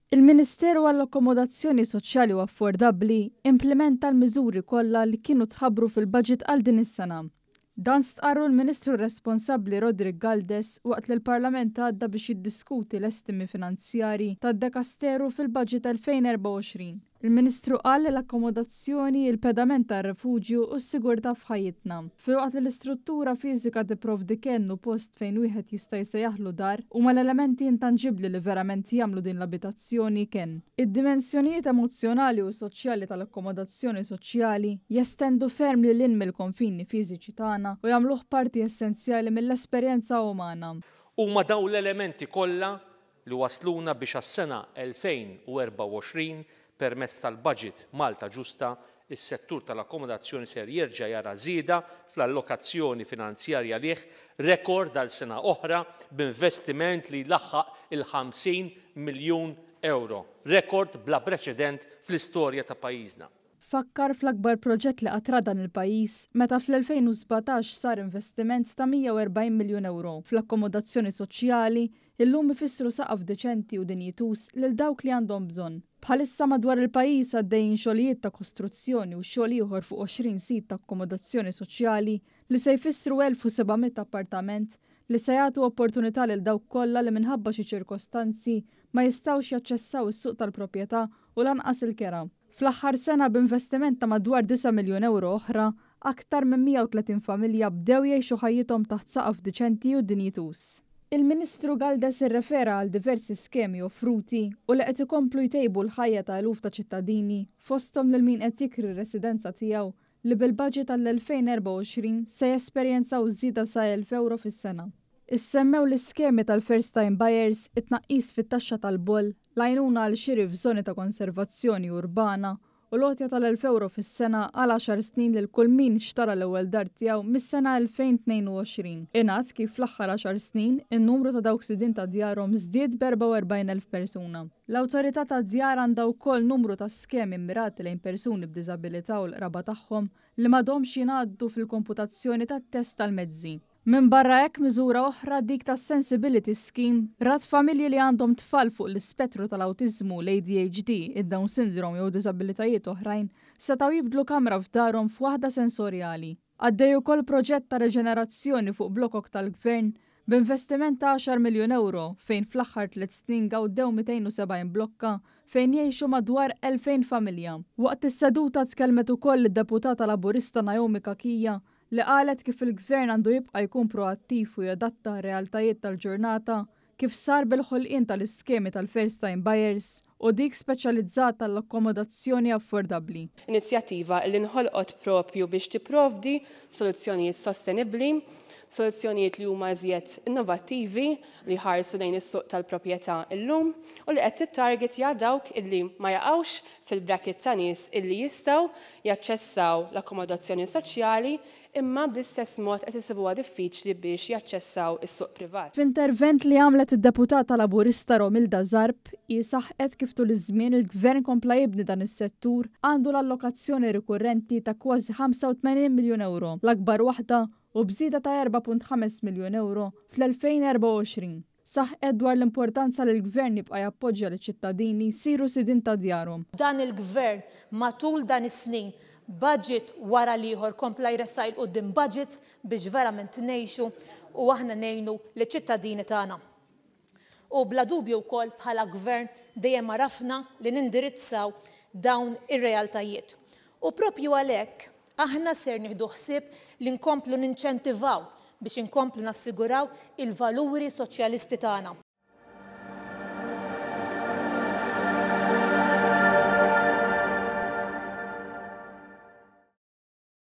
Il-Ministeru għall-Akkomodazzjoni Soċjali u Affordabbli implimenta l-miżuri kollha li kienu tħabbru fil-budget għal din is-sena. Dan stqarru l-Ministru responsabbli Roderick Galdes waqt li l-Parlament għadda biex jiddiskuti l-estimi finanzjarji tad-dekasteru fil-budget 2024. Il-Ministru qal li l-akkomodazzjoni, il-pedament tar-refuġju u s-sigurtà f'ħajjitna. Filwaqt li l-istruttura fiżika tipprovdi kenn u post fejn wieħed jista' jsejjaħlu dar, huma l-elementi intanġibbli li verament jagħmlu din l-abitazzjoni kenn. Id-dimensjonijiet emozzjonali u soċjali tal-akkomodazzjoni soċjali jestendu ferm lil hinn mill-konfini fiżiċi tagħna u jagħmluh parti essenzjali mill-esperjenza umana. Huma dawn l-elementi kollha li wasluna biex għas-sena 2024, permezz tal-Budget Malta Ġusta, is-settur tal-akkomodazzjoni ser jerġa' jara żieda fl-allokazzjoni finanzjarja għalih, rekord għal sena oħra, b'investiment li jlaħħaq il-50 miljun ewro, rekord bla preċedent fl-istorja ta' pajjiżna. Fakkar fl-akbar proġett li qatt ra dan il-pajjiż meta fl-2017 sar investiment ta' 140 miljun ewro fl-akkomodazzjoni soċjali illum ifissru saqaf deċenti u dinjituż lil dawk li għandhom bżonn. Bħalissa madwar il-pajjiż għaddejjin xogħlijiet ta' kostruzzjoni u xogħol ieħor fuq 20 sit ta' akkomodazzjoni soċjali li se jfissru 1700 appartament li se jagħtu opportunità lil dawk kollha li minħabba xi ċirkostanzi ma jistgħux jaċċessaw is-suq tal-proprjetà u lanqas il-kera. Fl-aħħar sena b'investiment ta' madwar 9 miljun ewro oħra, aktar minn 130 familja bdew jgħixu ħajjithom taħt saqaf diċenti u dinjituż. Il-Ministru Galdes irrefera għal diversi skemi offruti u li qed ikomplu jtejbu l-ħajja ta' eluf ta' ċittadini fosthom lil min qed jikri r-residenza tiegħu li bil-budget għall-2024 se jesperjenzaw żieda sa 1000 ewro fis-sena. Issemmew l-iskemi tal-first time buyers, it-tnaqqis fit-taxxa tal-boll, l-għajnuna għal xiri f'żoni ta' konservazzjoni urbana u l-għotja tal-1000 ewro fis-sena għal 10 snin lil kull min xtara l-ewwel dar tiegħu mis-sena 2022. Ingħad kif fl-aħħar 10 snin in-numru ta' dawk sidien ta' djarhom żdied b'44,000 persuna. L-Awtorità tad-Djar għandha wkoll numru ta' skemi mmirati lejn persuni b'diżabilità u l-qraba tagħhom li m'għadhomx jingħaddu fil-komputazzjoni tat-test tal-mezzi. Minbarra hekk, miżura oħra, dik tas-Sensibility Scheme, rat familji li għandhom tfal fuq l-ispettru tal-awtiżmu, l-ADHD, id-Down syndrome jew diżabilitajiet oħrajn setgħu jibdlu kamra f'darhom f'waħda sensorjali. Għaddej ukoll proġett ta' reġenerazzjoni fuq blokok tal-Gvern b'investiment ta' 10 miljun ewro fejn fl-aħħar 3 snin gawdew 270 blokka fejn jgħixu madwar 2000 familja. Waqt is-seduta tkellmet ukoll id-deputata Laburista Naomi Cachia li qalet kif il-gvern għandu jibqa' jkun proattiv u jadatta realtajiet tal-ġurnata kif sar bil-ħolqien tal-iskemi tal-first time buyers u dik speċjalizzata l-akkomodazzjoni affordabbli. Inizjattiva li nħolqot propju biex tipprovdi soluzzjonijiet sostenibbli, soluzzjonijiet li huma iżjed innovattivi li ħarsu lejn is-suq tal-proprjetà illum u li qed tittargetja dawk illi ma jaqgħux fil-bracket ta' nies illi jistgħu jaċċessaw l-akkomodazzjoni soċjali imma bl-istess mod qed isibuha diffiċli biex jaċċessaw is-suq privat. F'intervent li għamlet id-deputata Laburista Romilda Zarb, hi saħqet kif tul iż-żmien il-gvern kompla jibni dan is-settur għandu l-allokazzjoni rikurrenti ta' kważi 85 miljun euro, l-akbar waħda u bżieda ta' 4.5 miljun euro fl-2024. Saħqet dwar l-importanza li l-gvern jibqa' jappoġġja liċ-ċittadini jsiru sidin ta' djarhom. Dan il-gvern matul dan is-snin, budget wara l-ieħor, kompla jressaq 'il quddiem budgets biex verament ngħixu u aħna ngħinu liċ-ċittadini tagħna. U bla dubju wkoll bħala gvern dejjem għarafna li nindirizzaw dawn ir-realtajiet. U propju għalhekk aħna ser nieħdu ħsieb li nkomplu ninċentivaw biex inkomplu nassiguraw il-valuri soċjalisti tagħna.